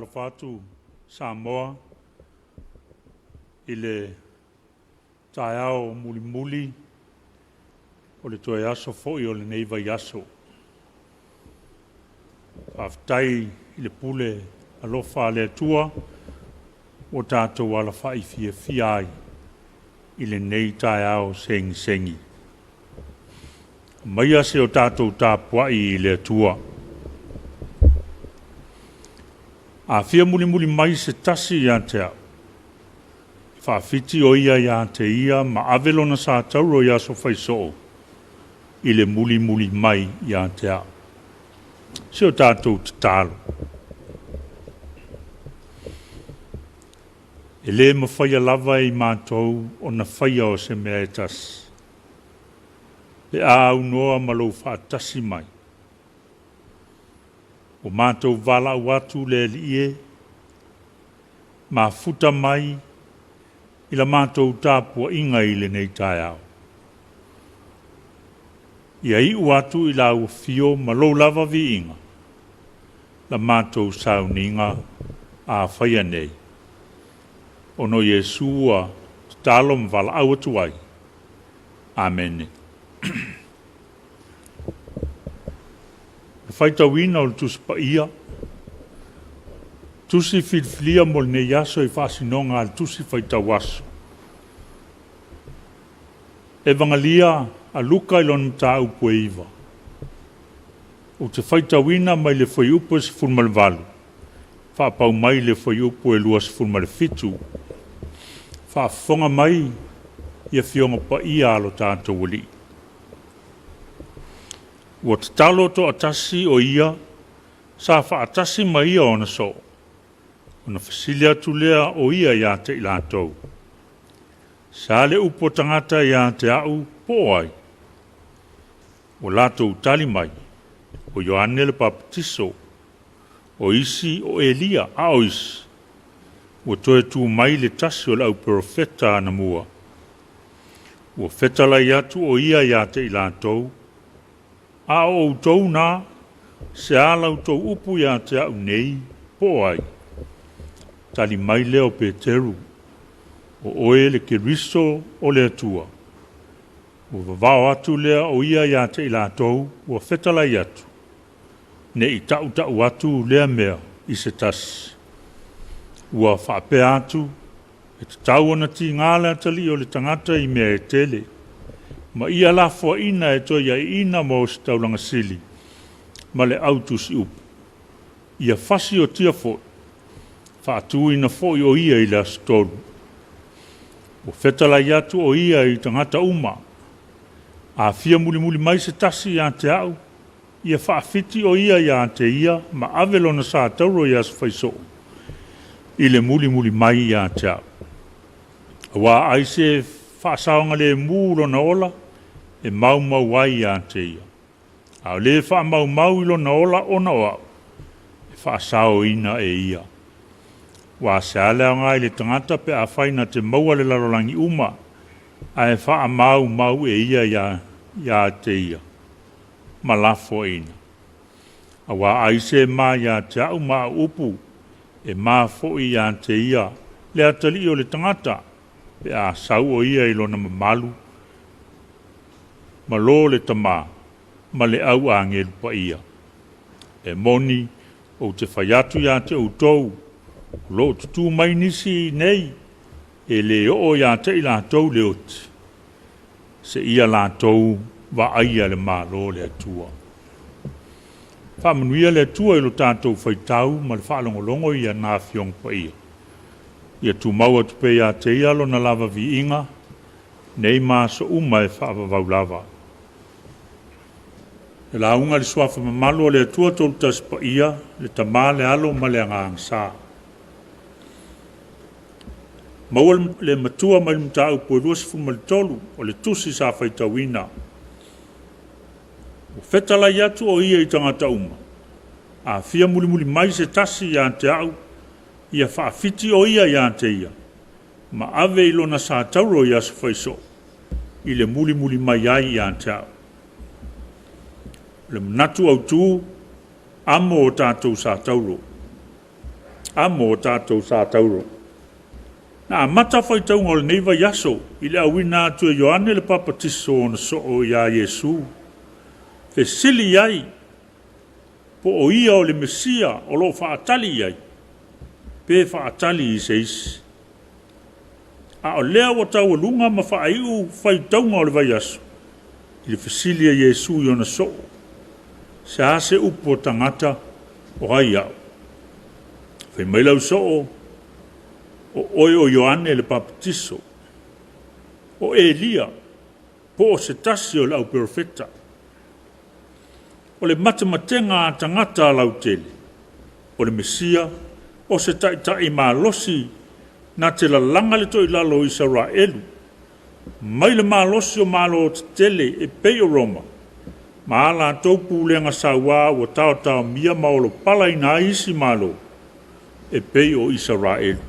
Faatalofa atu Samoa i le taeao mulimuli o le toe aso foi o lenei vaiaso. Faafetai i le pule alofa a le Atua ua tatou alafai fiafia ai i lenei taeao segisegi. Aumaia se o tatou tapuai i le Atua. A fia mulimuli mai se tasi ia te au, e faafiti o ia ia te ia ma ave lona sa tauro i aso faisoo i le mulimuli mai ia te au. Se o tatou tatalo. E lē mafaia lava e i matou ona faia o se mea e tasi, pe a aunoa ma lou faatasi mai. Ua matou valaau atu le Alii e, mafuta mai i la matou tapuaiga i lenei taeao. Ia iu atu i lau afio ma lou lava viiga, la matou sauniga a faia nei. Ona o Iesu ua tatalo ma valaau atu ai. Amene. Le faitauina o le Tusi Paia, tusi filifilia mo lenei aso i faasinoga a le Tusi Faitau Aso. Evagalia a Luka i lona mataupu e 9. Ou te faitauina mai le fuaiupu e 18, faapau mai le fuaiupu e 27. Faafofoga mai i Afioga Paia a lo tatou Alii. Ua tatalo toatasi o ia sa faatasi ma ia ona soo, ona fesili atu lea o ia ia te i latou. Sa le upu o tagata ia te au po o ai? Ua latou tali mai, o Ioane le Papatiso, o isi o Elia, a o isi, ua toe tu mai le tasi o le au perofeta anamua. Ua fetalai atu o ia ia te i latou, a o outou na, se a la outou upu ia te au nei, po o ai? Tali mai lea o Peteru, o oe le Keriso o le Atua. Ua vavao atu lea o ia ia te i latou, ua fetalai atu, ne i tautau atu lea mea i se tasi. Ua faapea atu, e tatau ona tiga le atalii o le tagata i mea e tele, ma ia lafoaiina e toe aiina ma ositaulaga sili ma le au tusiupu. Ia fasiotia foi, faatuina foi o ia i le aso tolu. Ua fetalai atu o ia i tagata uma. A fia mulimuli mai se tasi ia te au, ia faafiti o ia ia te ia ma ave lona sa tauro i aso faisoo i le mulimuli mai ia te au. Aua ai se faasaogalemu lona ola e maumau ai ia te ia. A o le faamaumau i lona ola ona o au, e faasaoina e ia. Ua se a le aoga i le tagata pe afai na te maua le lalolagi uma, ae faamaumau e ia ia te ia ma lafoaiina. Aua ai se ma ia te au ma au upu, e ma foi ia te ia le atalii o le tagata, pe a sau o ia i lona mamalu, ma lo le tamā, ma le au agelu paia. E moni, ou te fai atu ia te outou, o loo tutū mai nisi nei, e lē oo ia te i latou le oti, seia latou vaaia le Malo o le Atua. Faamanuia le Atua i lo tatou faitau ma le faalogologo i ana Afioga Paia. Ia tumau atu pea ia te ia lona lava viiga, nei ma aso uma e faavavau lava. Le lauga i le suafa mamalu o le Atua Tolutasi Paia, le Tama, le Alo ma le Agaga Sa. Maua le matua mai le mataupu e 23 o le tusi sa faitauina. Ua fetalai atu o ia i tagata uma. A fia mulimuli mai se tasi ia te au, ia faafiti o ia ia te ia, ma ave i lona sa tauro i aso faisoo, i le mulimuli mai ai ia te au. O le manatu autu, amo o tatou sa tauro. Amo o tatou satauro. Na amata faitauga o lenei vaiaso i le auina atu e Ioane le Papatiso ona soo iā Iesu, fesili i ai po o ia o le Mesia o lo o faatali i ai, pe faatali i se isi. A o lea ua taualuga ma faaiu faitauga o le vaiaso i le fesili a Iesu i ona soo, se a se upu o tagata o ai au? Fai mai lau soo, o oe o Ioane le Papatiso, o Elia, po o se tasi o le auperofeta. O le matematega a tagata lautele, o le Mesia, o se taitai malosi na te lalaga le toilalo o Isaraelu, mai le malosi o malo tetele e pei o Roma, ma a latou pulega sauā ua taotaomia ma olopalaina ai isi malo e pei o Isaraelu.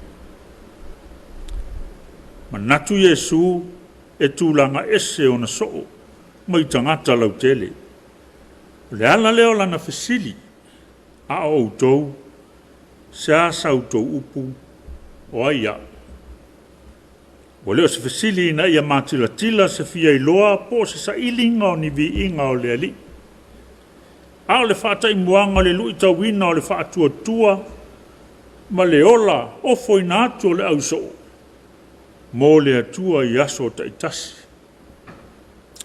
Manatu Iesu e tulaga ese ona soo mai tagata lautele. O le ala lea o lana fesili, a o outou, se a sa outou upu o ai au? Ua le o se fesili ina ia matilatila se fia iloa po o se sailiga o ni viiga o le Alii, a o le faataimuaga o le luitauina o le faatuatua ma le ola ofoina atu o le ausoo mo le Atua i aso taitasi.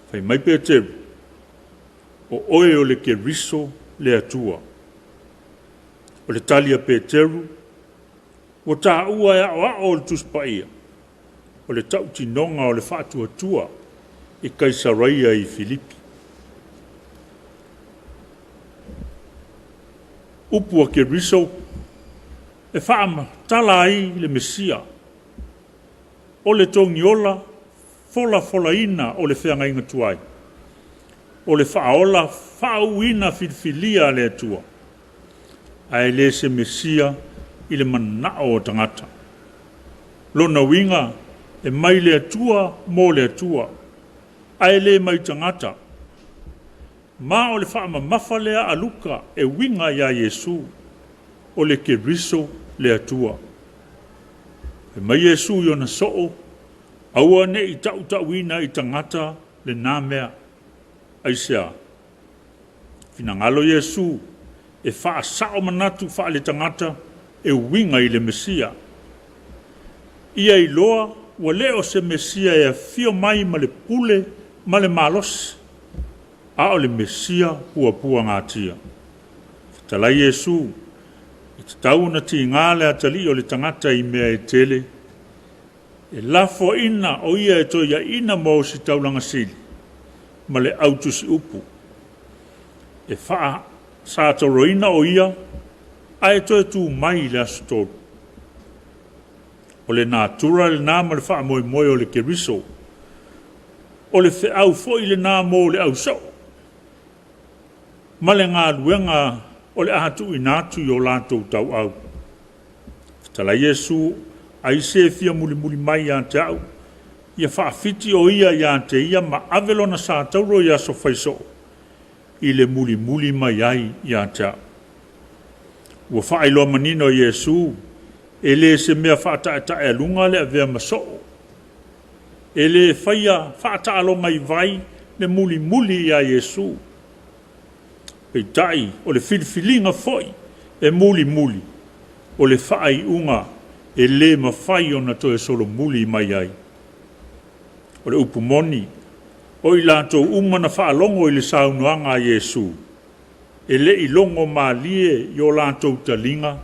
Fai mai Peteru, o oe o le Keriso le Atua. O le tali a Peteru, ua taua e aoao o le Tusi Paia, o le tautinoga o le faatuatua i Kaisaraia i Filipi. Upu a Keriso e faamatala ai le Mesia, o le togiola folafolaina o le feagaiga tuai, o le faaola faauuina filifilia a le Atua, ae le se Mesia i le manao o tagata. Lona uiga, e mai le Atua mo le Atua, ae le mai tagata. Ma o le faamamafa lea a Luka e uiga iā Iesu, o le Keriso le Atua. Fai mai Iesu i ona soo, aua ne i tautauina i tagata lena mea. Aisea? Finagalo Iesu e faasao manatu faale-tagata e uiga i le Mesia. Ia iloa ua le o se Mesia e afio mai ma le pule ma le malosi, a o le Mesia puapuagatia. Fetalai Iesu, e tatau ona tiga le atalii o le tagata i mea e tele, e lafoaina o ia e toiaina ma ositaulaga sili ma le autusiupu. E faasatoroina o ia, ae toe tu mai i le aso 3. O le natura lena ma le faamoemoe o le Keriso. O le feau foi lena mo le ausoo ma le galuega o le a tuuina atu i o latou tauau. Fetalai Iesu, ai se fia mulimuli mai ia te au, ia faafiti o ia ia te ia ma ave lona satauro i aso faisoo, i le mulimuli mai ai ia te au. Ua faailoa manino Iesu, e le se mea faataetaealuga le avea ma soo. E le faia faataaloga i vai le mulimuli iā Iesu. Peitai, o le filifiliga foi e mulimuli, o le faaiuga e le mafai ona toe solomuli mai ai. O le upu moni, o i latou uma na faalogo i le saunoaga a Iesu, e le i logo malie i o latou taliga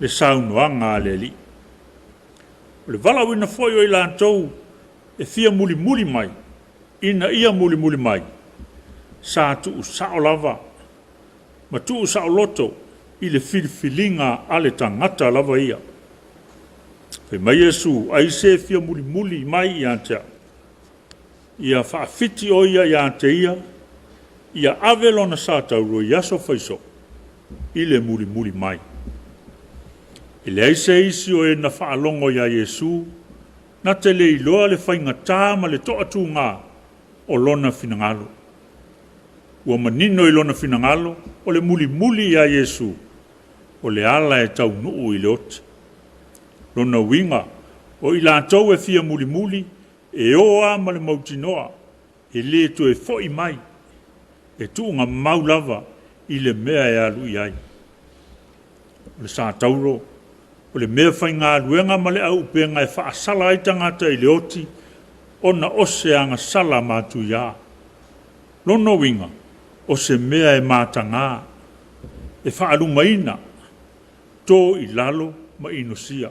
le saunoaga a le Alii. O le valaauina foi o i latou e fia mulimuli mai, ina ia mulimuli mai, sa tuusao lava ma tuusaoloto i le filifiliga a le tagata lava ia. Fai mai Iesu, ai se fia mulimuli mai ia te au, ia faafiti o ia ia te ia, ia ave lona satauro i aso faisoo, i le mulimuli mai. E leai se isi o e na faalogo iā Iesu, na te le iloa le faigata ma le toatuga o lona finagalo. Ua manino i lona finagalo o le mulimuli iā Iesu, o le ala e taunuu i le oti. Lona uiga, o i latou e fia mulimuli, e o lava ma le mautinoa, e le toe foi mai, e tuugamau lava i le mea e alu i ai. O le satauro, o le mea faigaluega ma le auupega e faasala ai tagata i le oti, ona o se agasala matuia. Lona uiga, o se mea e mataga, e faalumaina, to i lalo ma inosia.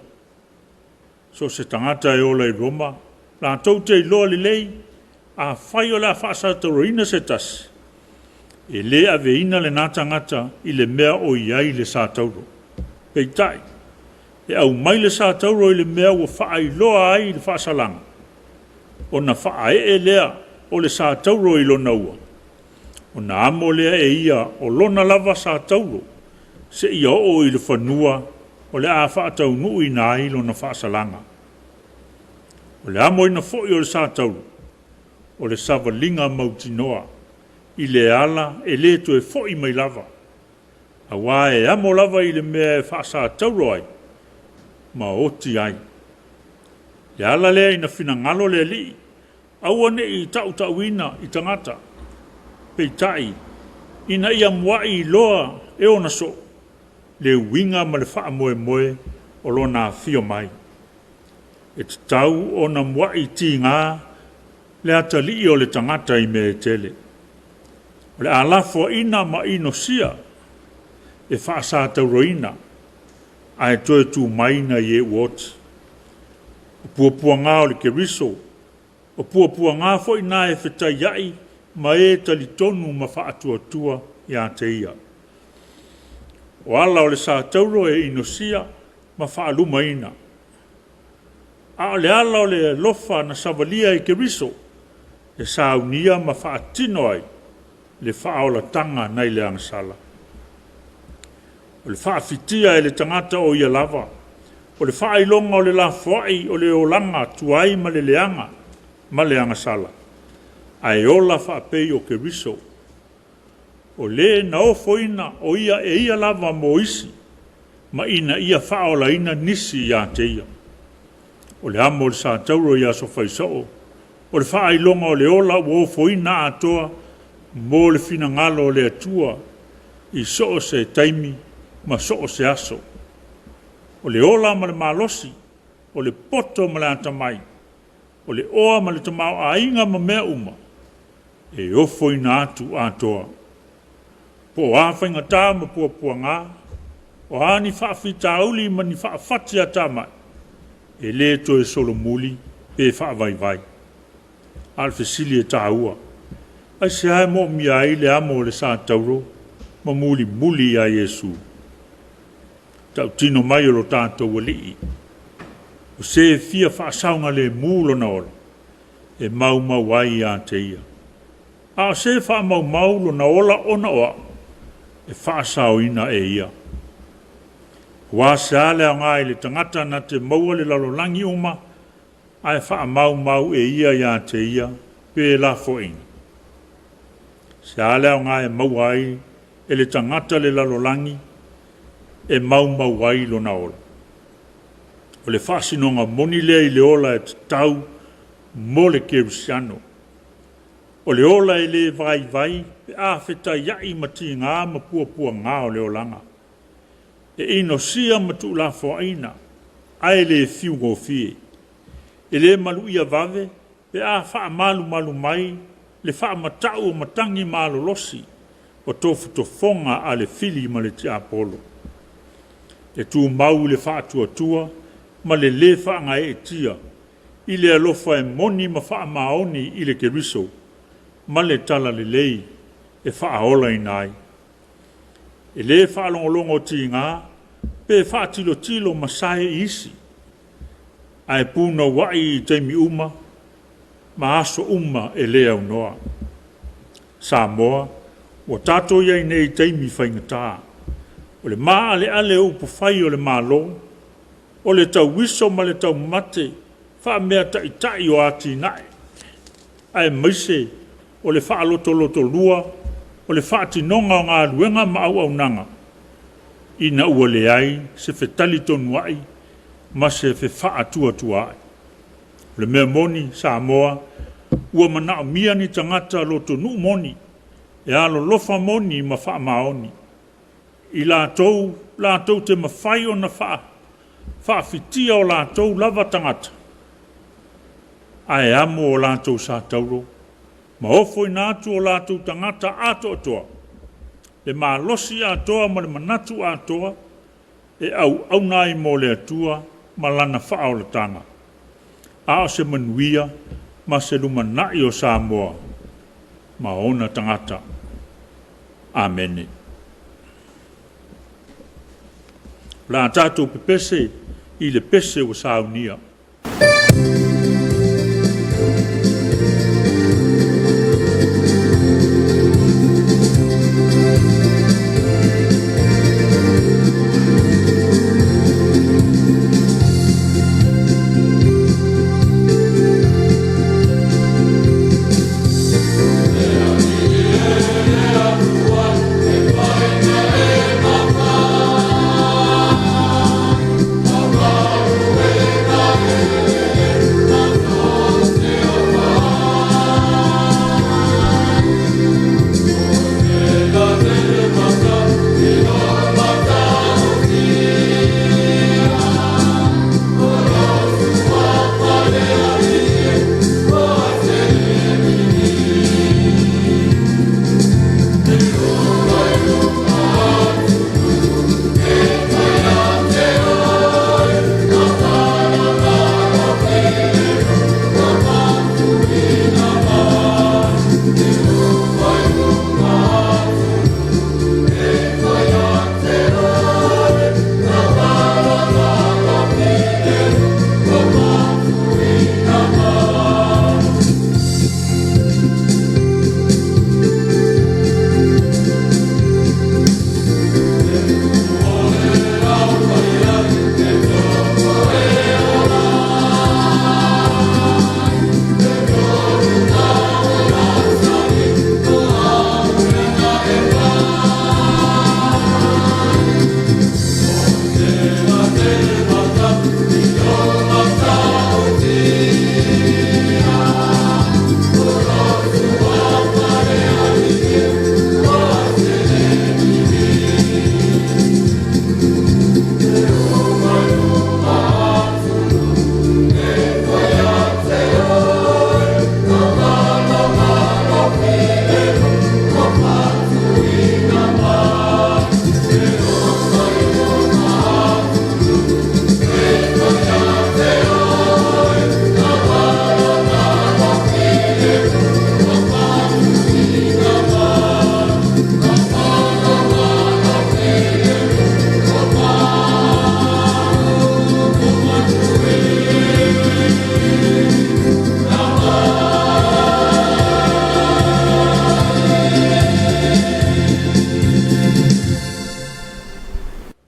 So o se tagata e ola i Roma, latou te iloa lelei, afai o le a faasatauroina se tasi, e lē aveina lena tagata i le mea o i ai le satauro. Peitai, e aumai le satauro i le mea ua faailoa ai le faasalaga, ona faaee lea o le satauro i lona ua, ona amo lea e ia o lona lava satauro, seia oo i le fanua o le a faataunuuina ai lona faasalaga. O le amoina foi o le satauro, o le savaliga mautinoa i le ala e lē toe foi mai lava, auā e amo lava i le mea e faasatauro ai ma oti ai. Le ala lea ina finagalo le Alii, aua ne i tautauina i tagata, peitai, ina ia muai iloa e ona soo le uiga ma le faamoemoe o lona afio mai. E tatau ona muai tiga le atalii o le tagata i mea e tele. O le a lafoaiina ma inosia e faasatauroina, ae toe tu mai nai e ua oti. O puapuaga o le Keriso, o puapuaga foi na e fetaiai ma e talitonu ma faatuatua ia te ia. O ala o le satauro e inosia ma faalumaina, a o le ala o le alofa na savalia e Keriso, e saunia ma faatino ai le faaolataga nai le agasala. O le faafitia e le tagata o ia lava, o le faailoga o le lafoai o le olaga tuai ma le leaga ma le agasala, ae ola faapei o Keriso, o le na ofoina o ia e ia lava mo isi, ma ina ia faaolaina nisi ia te ia. O le amo o le satauro i aso faisoo, o le faailoga o le ola ua ofoina atoa mo le finagalo o le Atua i so o se taimi ma so o se aso. O le ola ma le malosi, o le poto ma le atamai, o le oa ma le tamaoaiga ma mea uma, e ofoina atu atoa. Po o a faigata ma puapuaga, o a ni faafitauli ma ni faafatiatamai, e lē toe solomuli pe faavaivai. A o le fesili e taua, aisea e moomia ai le amo o le satauro ma mulimuli ia Iesu? Tautino mai o lo tatou Alii, o se e fia faasaogalemu lona ola, e maumau ai ia te ia. A o se e faamaumau lona ola ona o au, e faasaoina e ia. Aua se a le aoga i le tagata na te maua le lalolagi uma, ae faamaumau e ia ia te ia pe lafoaiina? Se a le aoga e maua ai e le tagata le lalolagi e maumau ai lona ola? O le faasinoga moni lea i le ola e tatau mo le kerisiano. O le ola e lē vaivai pe a fetaiai ma tiga ma puapuaga o le olaga. E inosia ma tuulafoaiina, ae le fiugofie. E lē maluia vave pe a faamalumalu mai le faamatau o matagi malolosi o tofotofoga a le fili ma le tiapolo. E tumau i le faatuatua ma le lē faagaeetia i le alofa e moni ma faamaoni i le Keriso ma le Talalelei e faaolaina ai. E lē faalogologo tiga pe faatilotilo masae i isi, ae punouai i taimi uma ma aso uma e lē aunoa. Samoa, ua tatou i ai nei i taimi faigata. O le maaleale o upufai o le Malo, o le tauiso ma le taumate faameataitai o atinae, aemaise o le faalotolotolua o le faatinoga o galuega ma auaunaga. ina ua leai se fetalitonua'i ma se fefaatuatua'i. O le mea moni, Samoa, ua manaomia ni tagata lotonuu moni, e alolofa moni ma faamaoni, i latou latou te mafai ona faafitia o latou lava tagata, ae amo o latou satauro ma ofoina atu o latou tagata atoatoa, le malosi atoa ma le manatu atoa, e auauna ai mo le Atua ma Lana faaolataga, a o se manuia ma se lumanai o Samoa ma ona tagata. Amene. O le a tatou pepese i le pese ua saunia.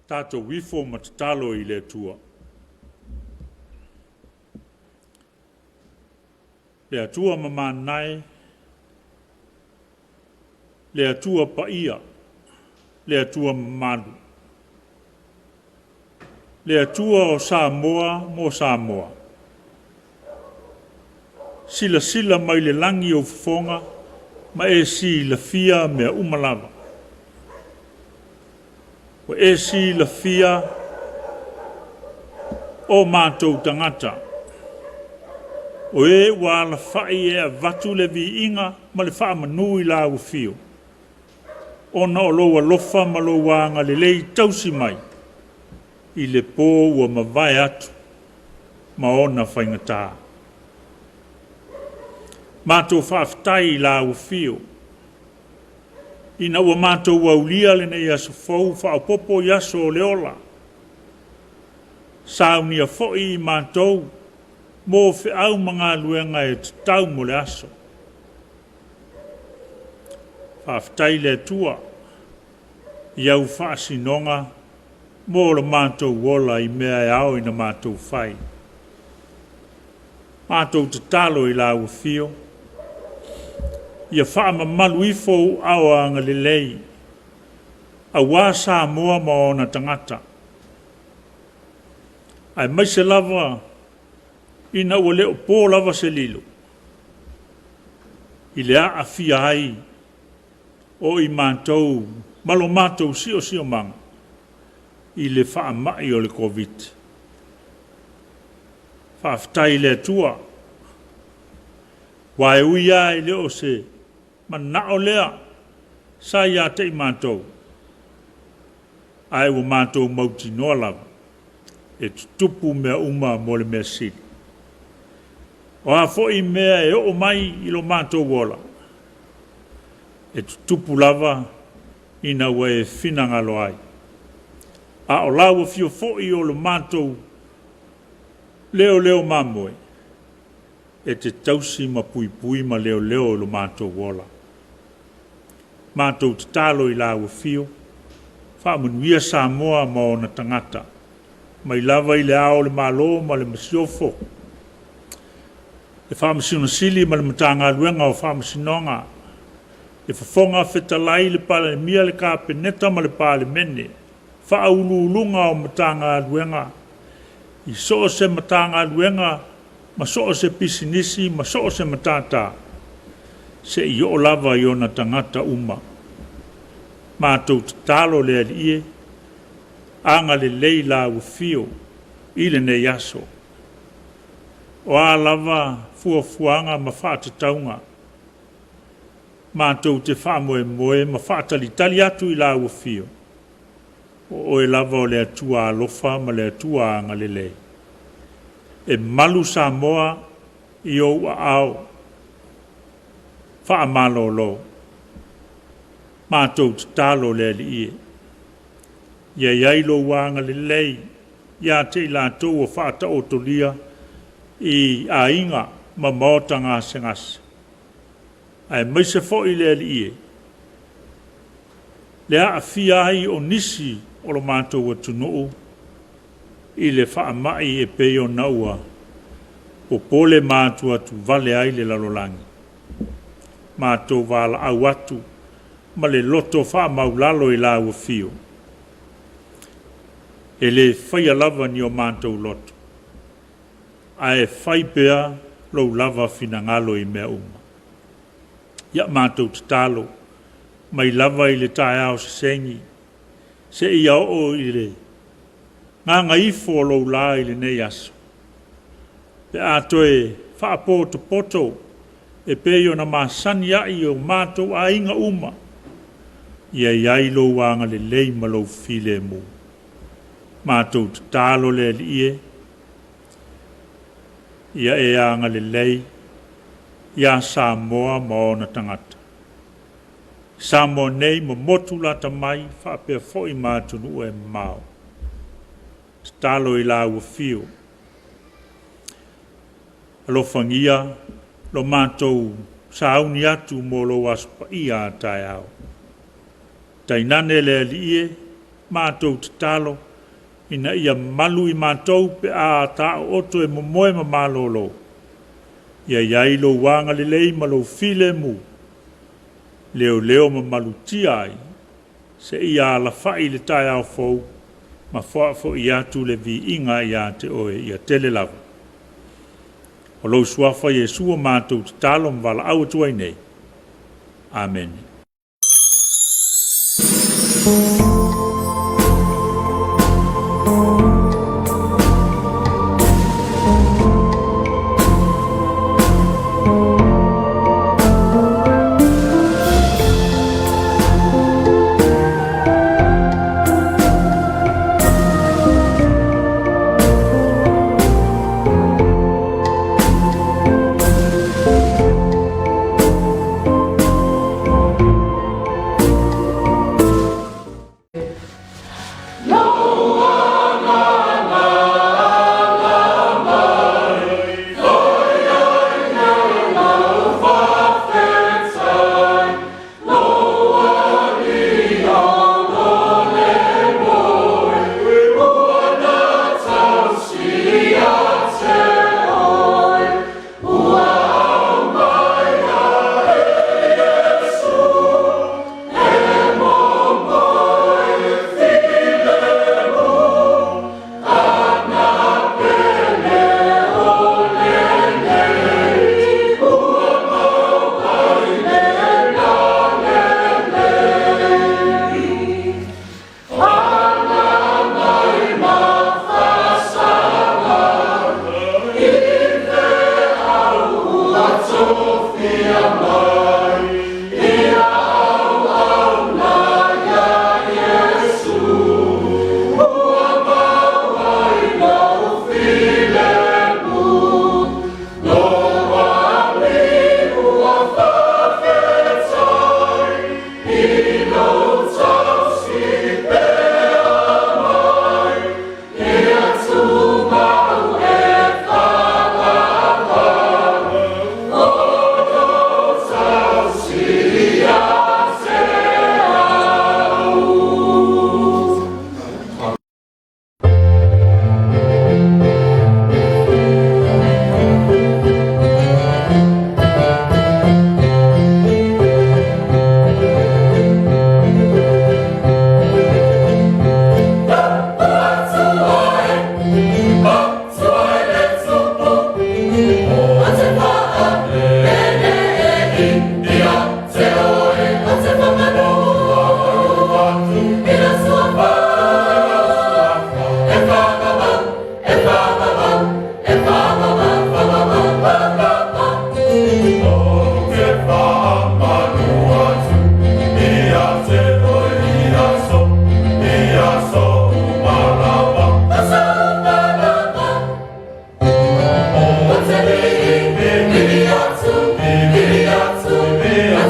Tatou ifo ma tatalo i le Atua. Le Atua mamanae, le Atua paia, le Atua mamalu, le Atua o Samoa mo Samoa. Silasila mai le lagi ou fofoga ma e silafia mea uma lava. Ua e silafia o matou tagata, o e ua alafai e avatu le viiga ma le faamanu i lau afio, ona o lou alofa ma lou agalelei tausi mai i le po ua mavae atu ma ona faigata. Matou faafetai i lau afio, ina ua matou aulia lenei aso fou faaopoopo i aso o le ola, saunia foi i matou mo feau ma galuega e tatau mo le aso. Faafetai i le Atua i au faasinoga mo lo matou ola i mea e ao ina matou fai. Matou tatalo i lau afio, ia faamamalu ifo ou aao agalelei. aua Samoa ma ona tagata, aemaise lava ina ua le o po lava se lilo i le aafia ai o i matou ma lo matou siosiomaga i le faamai o le Koviti. Faafetai i le Atua, aua e ui lava e le o se manao lea sa ia te i matou, ae ua matou mautinoa lava e tutupu mea uma mo le mea sili. O a foi mea e oo mai i lo matou ola, e tutupu lava ina ua e finagalo ai. A o lau afio foi o lo matou leoleo mamoe, e te tausi ma puipui ma leoleo i lo matou ola. Matou tatalo i lau afio, faamanuia Samoa ma ona tagata, mai lava i le Ao o le Malo ma le Masiofo, le Faamasino Sili ma le Matagaluega o Faamasinoga, le Fofoga Fetalai, le Palemia, le Kapeneta ma le Palemene, Faauluuluga o Matagaluega i so o se Matagaluega ma so o se pisinisi ma so o se matata, seia oo lava i ona tagata uma. Matou tatalo le Alii e, agalelei lau afio i lenei aso. O a lava fuafuaga ma faatatauga, matou te faamoemoe ma faatalitali atu i lau afio, o oe lava o le Atua alofa ma le Atua agalelei. E malu Samoa i ou aao faamalolo. Matou tatalo le Alii e, ia i ai lou agalelei ia te i latou ua faataotolia i aiga ma maota gasegase, aemaise foi le Alii e, le aafia ai o nisi o lo matou atunuu i le faamai e pei ona ua popole ma atuatuvale ai le lalolagi. Matou valaau atu ma le loto faamaulalo i lau afio, e le faia lava ni o matou loto, ae fai pea lou lava finagalo i mea uma. Ia matou tatalo mai lava i le taeao sesegi seia oo i le gagaifo o lou la i lenei aso, pe a toe faapotopoto e pei ona masani ai o matou aiga uma, ia i ai lou agalelei ma lou filemu. Matou tatalo le Alii e, ia e agalelei ia Samoa ma ona tagata. Samoa nei ma motu lata mai faapea foi ma atunuu e mamao. Tatalo i lau afio, alofagia lo matou sauni atu mo lou Aso Paia a taeao. Tainane le Alii e, matou tatalo ina ia malu i matou pe a taooto e momoe ma malolo. Ia i ai lou agalelei ma lou filemu, leoleo ma malutia ai, seia alafai i le taeao fou ma faafoi atu le viiga ia te oe ia tele lava. O lou suafa Iesu ua matou tatalo ma valaau atu ai nei. Amene.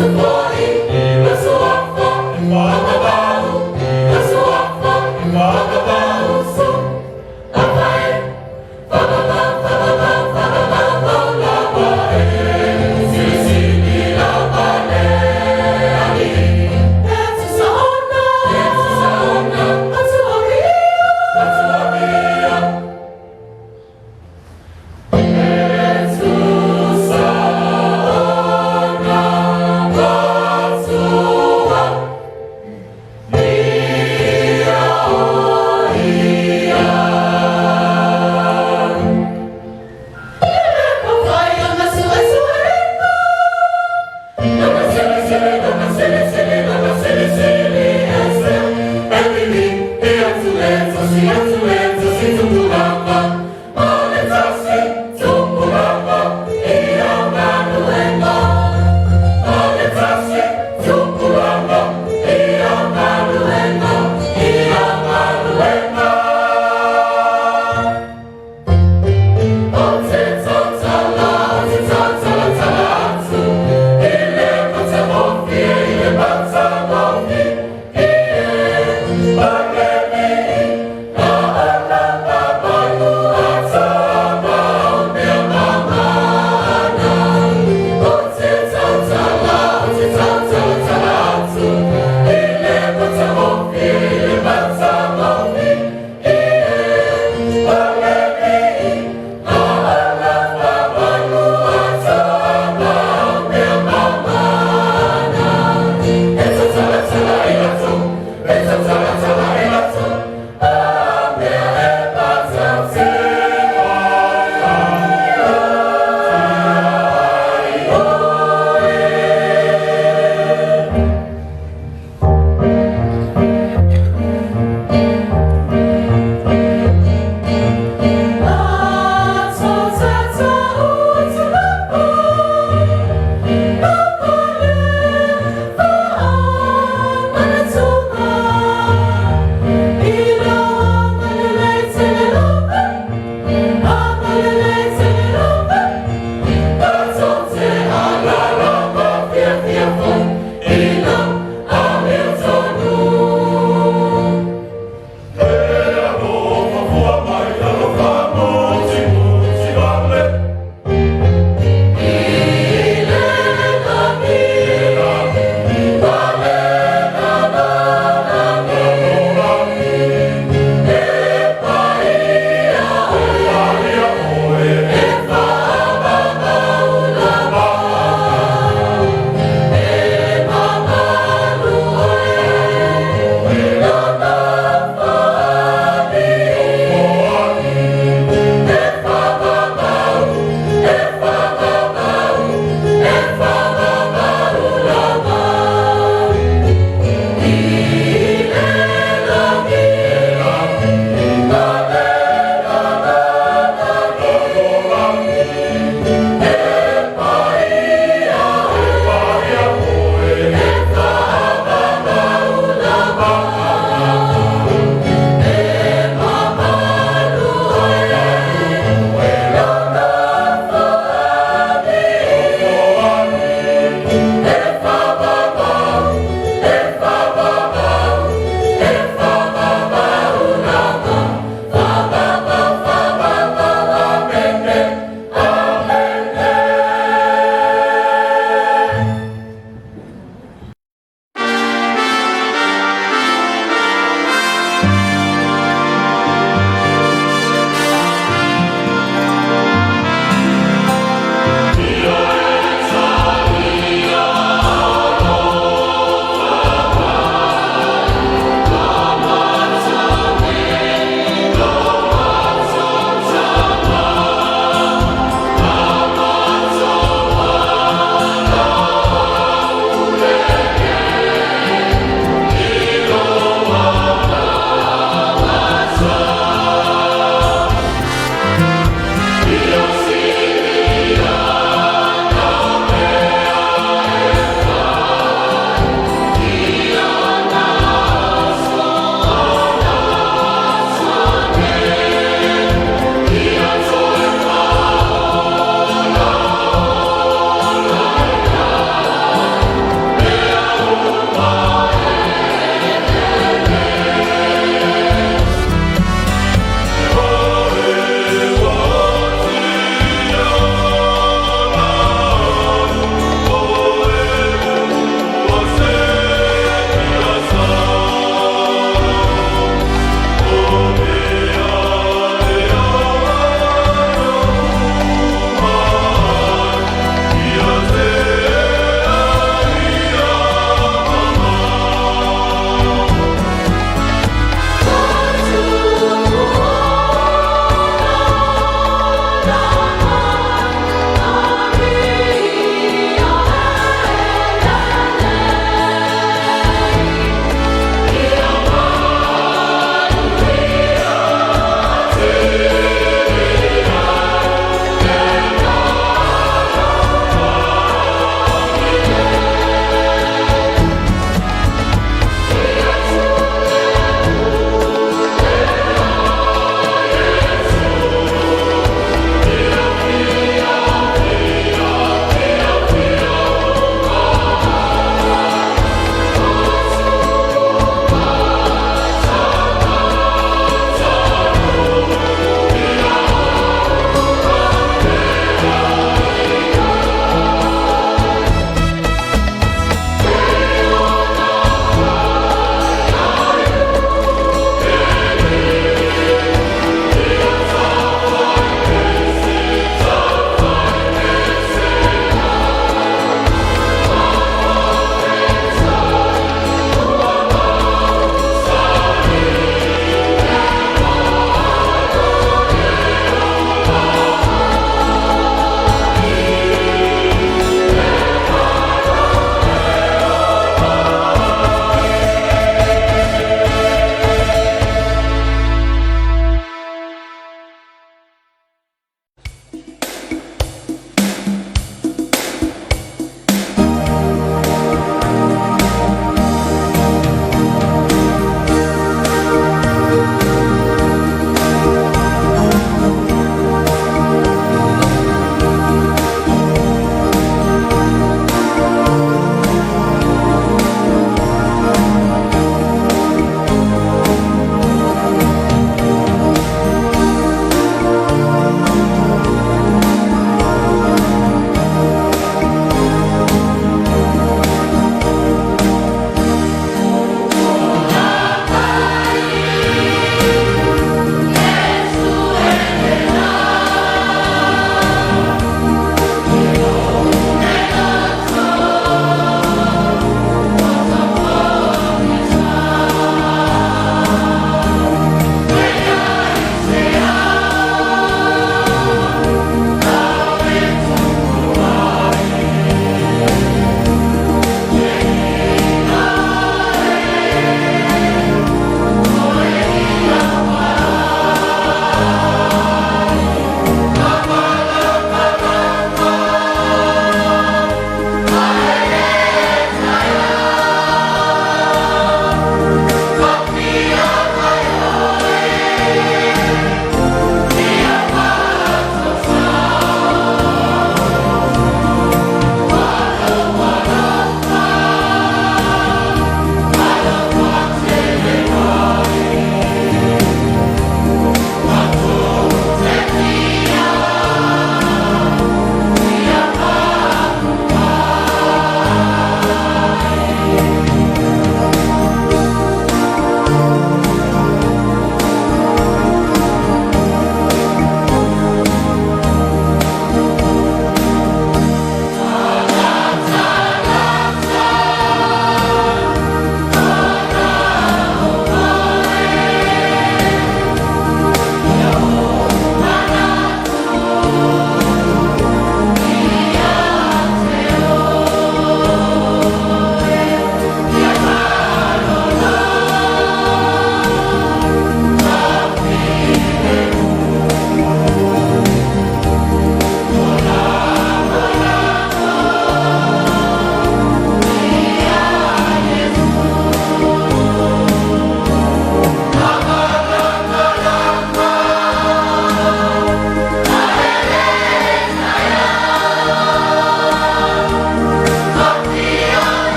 Thank you.